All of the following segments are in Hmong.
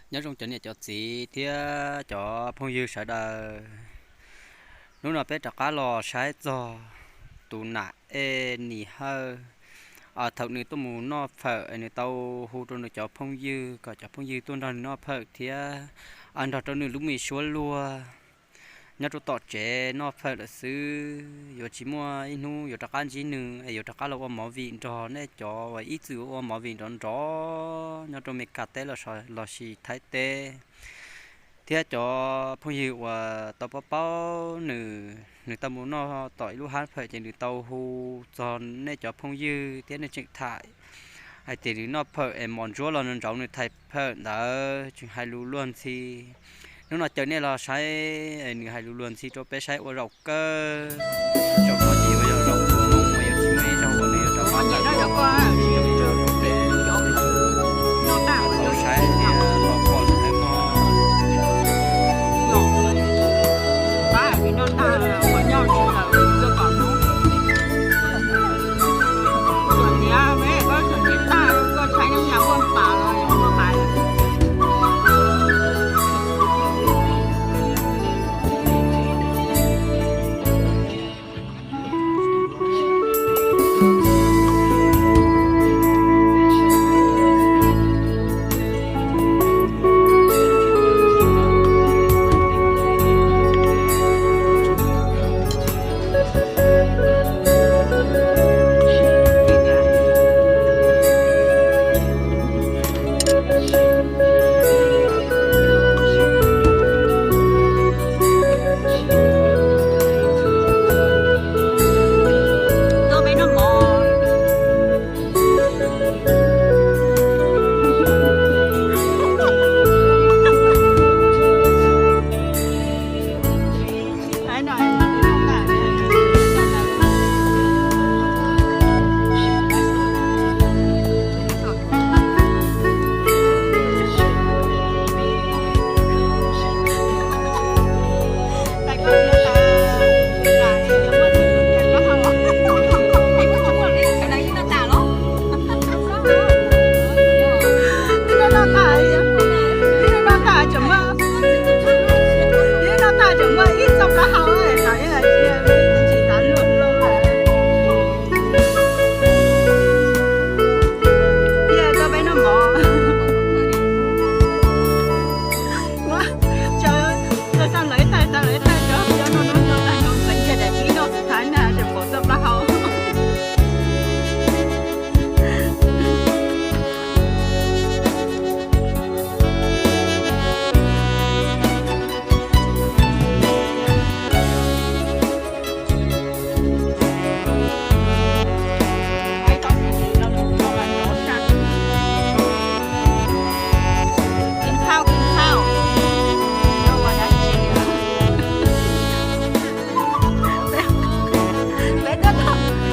Nyob zoo cov niam cov txiv thiab cov phooj ywg sawv daws. Hnub no peb rov qab los saib txog tus nam Ej Nis Hawj. Thaum nws tuaj mus noj fawm es nws tau hu rau nws cov phooj ywg kom cov phooj ywg tuaj nrog nws noj fawm thiab nrog rau nws lub me suab luag nyob rau tom tsev noj fawm lawm xwb. Yuav tsis muaj ib hnub yuav rov qab ntsib nws es yuav rov qab los ua movie nrog nej cov uas ib txwm ua movie nrov nrov nyob rau Meskas teb lossis Thaib teb. Thiab cov phooj ywg uas tau paub paub nws, nws tau mus noj tom ib lub hab fawm ces nws tau hu txog nej cov phooj ywg thiab nej tseem tham hais tias nws noj fawm es mos ntsuab los nrauv nws thais fawm ntawd tseem hais lus luag ntxhi. Hnub no caw nej los saib nws hais lus luag ntxhi rau peb saib ua zaum kawg. Zaum no ces yuav yog zaum moo uas yuav tsis muaj ib zaug uas nws yuav rov qab tawm los tau saib thiab tau pom nws hais no.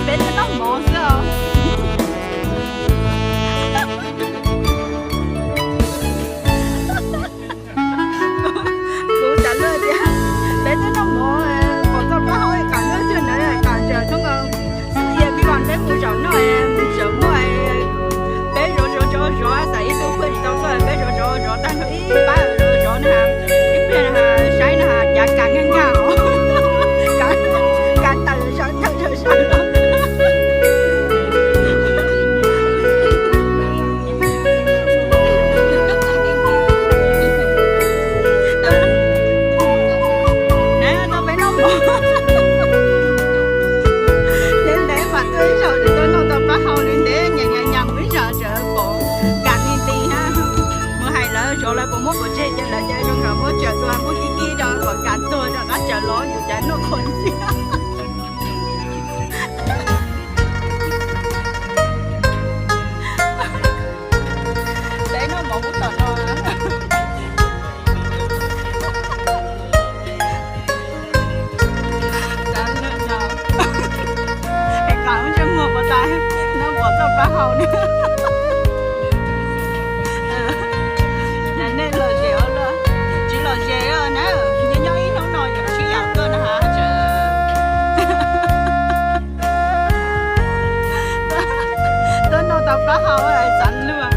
Peb twb noj mov xwb os. Kuv xav luag tias peb twb noj mov, pom txoj plaub hau kam luag cuag ntawd kam tsawg tub nkaus. Xwb yog pib los peb mus zaum noj, mus zaum muaj, peb zov zov zov zov xav ib tug phuaj tsis tau tuaj, peb zov zov zov tag nrho ib pab zov zov na, ib pliag na saib na cav kas nkag nkag os, kav taws sawv tawm sawv sawv los. Ntev ntev mas tuaj ib zaug ces tuaj noj tau plaub hau li ntev, nyas nyas nyas mus ib zaug tseem pom kam li nti na. Mus hais lawv zov lawv puas muab pov tseg ces lawv ces zoo nkaus muab tsawm dua muab kib kib rau kom kam tuag rov qab tsawm los yus cas noj qhuav ntxiag. Peb noj mov ub tom no. Es kam ntsej muag puas tas, noj pom txoj plaub hau na. Cas nej lom zem ua luaj, tsis lom zem na, nyob nyob ib hnub no yus sib yaum tuaj na has tseem tuaj noj tau plaub hau xav luag.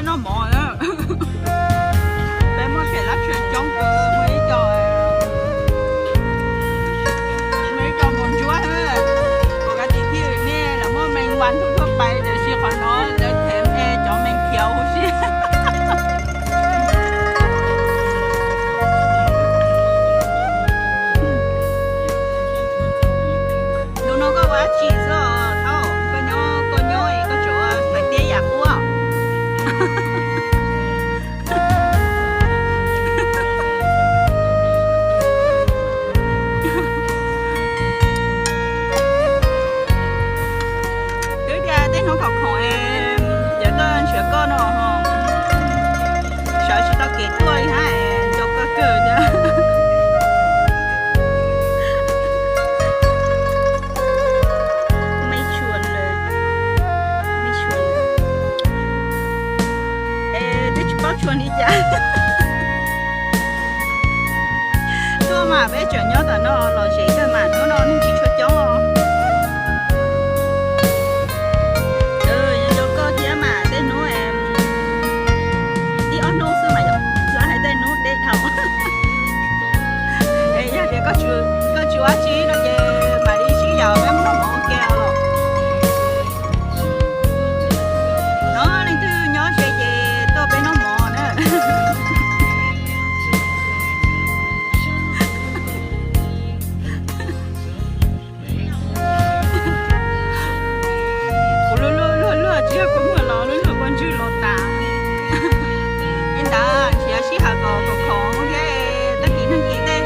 Noj mov na. Peb muaj kheem lab tshee coob kawg, muaj ib co, muaj ib co mov ntsuab, kuv kav tsij thiaj nej lawv muaj meej vas thuj thuaj pais, tiam sis qhov no lawv them cov meej khiav huv si. Nub no koj ua dab tsi xwb os? Thaum koj nyob, koj nyob es koj tsuas ua fais tiab yam quab. Twb tias tej hnub khoom khoom es yog koj nrhiav koj no, sawv tsis tau kev tuaj li hab, nco koj kawg thiab. Mej tshua lawm, mej tshua lawm. Es twb tsis paub tshua li cas. Tuaj mas peb tseem nyob tom no lom zem kawg mas, hnub no neeg tsis tshua coob. Nco koj thiab mas tej hnub, ib ob hnub xwb mas yog, txhua hais tej hnub deb dhau. Es yog tias koj tsis ua dab tsi no ces mam li sib yaum peb mus noj mov ua ke os. No leej twg nyob ze ces tuaj peb noj mov na. Kuv luag luag luag luag tsis yog kuv muag los, luag luag kuv ntswg los tas. Es ntawd nrhiav sij hawm kom khoom khoom thiab tag kis neeg kis tej.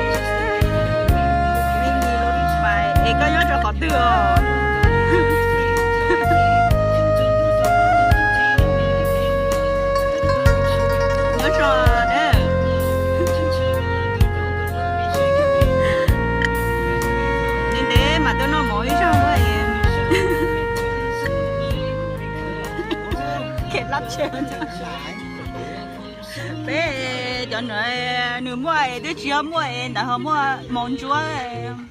Es koj nyob rau qhov twg os? Nyob tso na. Ntev ntev mam tuaj noj mov ib zaug. Peb cov no nws muaj es twb tsis yog muaj es ntawd ho muaj mov ntsuab.